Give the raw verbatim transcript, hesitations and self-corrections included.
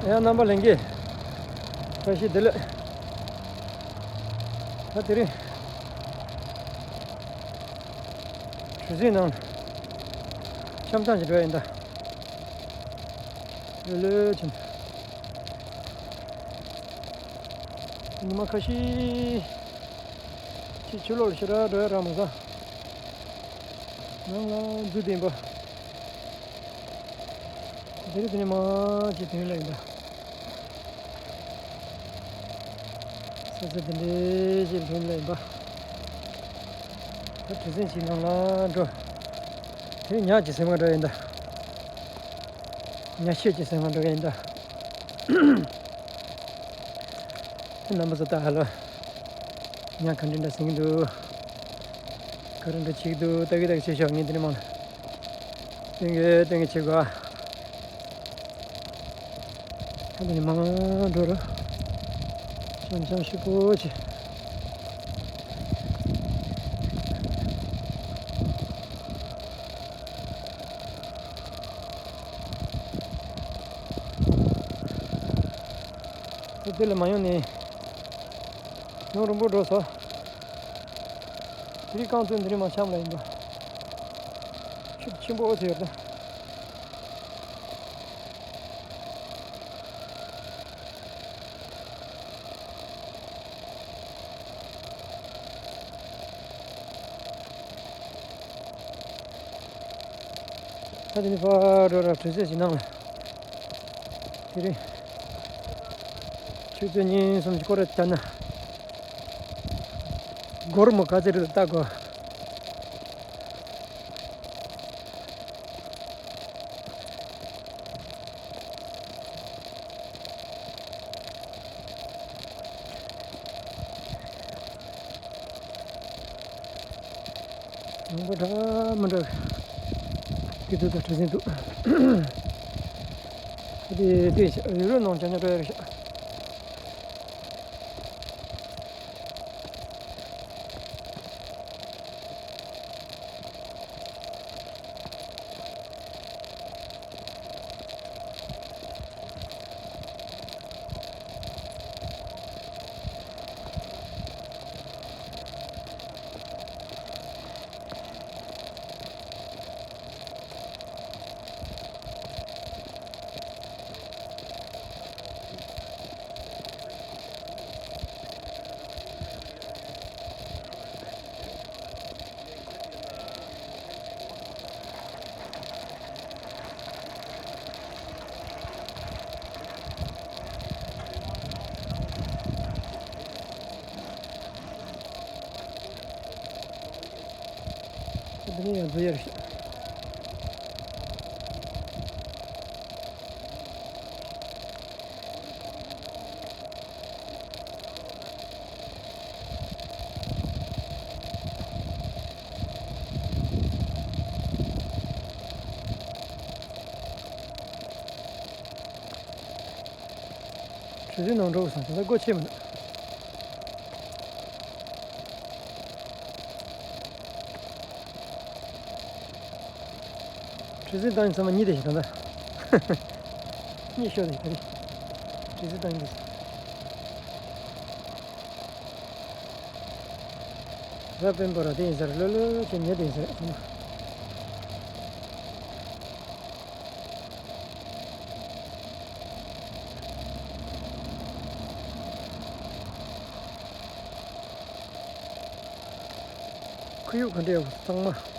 ཡང་རྣམ་པ་ལྷན་རྒྱས། བཀྲ་ཤིས་བདེ་ལེགས། ད་དེ་རིང་གྲུ་གཟིངས་ནང་འཆམ་འཆམ་ཞིག་འགྲོ་ཡིན་ད། ལྷོད་ལྷོད་ཕྱིན། ཉི་མ་ཁ་ཤས་ཅིག་ཕྱི་ལོགས་ལ་ཞེ་དྲག་འགྲོ་ཡ་རག་མ་སོང་། ནང་ལ་འཛུལ་བསྡད་ཡིན་པ། དེ་རིང་དེ་ནས་མར་ཅིག་དོན་ལ་ཡིན་ད། ས་ཆ་དེ་འདྲའི་ཅིག་དོན་ལ་ཡིན་པ། ད་གྲུ་གཟིངས་ཅིག་ནང་ལ་འགྲོ། དེ་རིང་ཉག་ཅིག་ཟིན་མ་འགྲོ་ཡིན་ད། ཉག་ཤས་ཅིག་ཟིན་མ་འགྲོ་ཡིན་ད། རྣམ་པ་ཚོ་ད་ཧ་ལོ། ཉག་ག་འདྲ་འདྲ་ཟིན་གྱི་འདུག་ག་རེ་འདྲ་བྱེད་ཀྱི་འདུག་ལྟ་གི་ལྟ་གི་བྱེད་ཤོག་ངས་འདི་ནས་མར་སྟོན་གི་སྟོན་གི་བྱེད་དགོས། ད་འདི་ནས་མར་འགྲོ་རོགས། འཆམ་འཆམ་ཞིབ་པོ་བྱེད། ད་འདི་ལ་མ་ཡོང་ནས། ཡུན་རིང་པོ་འགྲོ་སོང་། དེ་རིང་རྐང་ཚོད་འདི་རིང་མ་འཆམ་ལ་ཡིན་པ། ཆུ་ཆེན་པོ་ཨོ་ཚེ་ཡོད་ད། ད་དེ་ནས་ཕར་འགྲོ་ར་གྲུ་གཟིངས་ཞིག་ནང་ལ། དེ་རིང་ཆུ་ཚོད་གཉིས་གསུམ་ཞིག་སྐོར་ར་བསྡད་ན། སྒོར་མོ་ག་ཚོད་རེད་ལྟ་དགོས། མང་པོ་འདྲ་མི་འདྲ་གི་འདུག་ད་གྲུ་གཟིངས་འདུག་ཨ་དེ་ལྟོས་ཤག་ཡུ་རོ་ནང་ཆ་ཉོ་འགྲོ་ཡ་རེད་ཤག་འདི་ནས་ཡང་འཛུལ་ཡར་ཤོག་གྲུ་གཟིངས་ནང་འགྲོ་དགོས་སོང་། དེ་འདྲ་སྒོ་ཕྱེ་མི་འདུག་གྲུ་གཟིངས་བཏང་ཡིན་ཚང་མ་གཉིད་བསྡད་ཤག་ད་ལྟ། གཉིད་ཤོར་བསྡད་ཤག་ད་རེས། གྲུ་གཟིངས་བཏང་ཡིན་ཚང་མ། ར་དཔོན་པོ་ར་དེ་ཡིན་ས་རེད། ལྷོད་ལྷོད་བྱས་ཉལ་བསྡད་ཡིན་ས་རེད་ཚང་མ། ཁོར་ཡུག་ག་འདྲ་ཡོད་པ་ཚང་མ།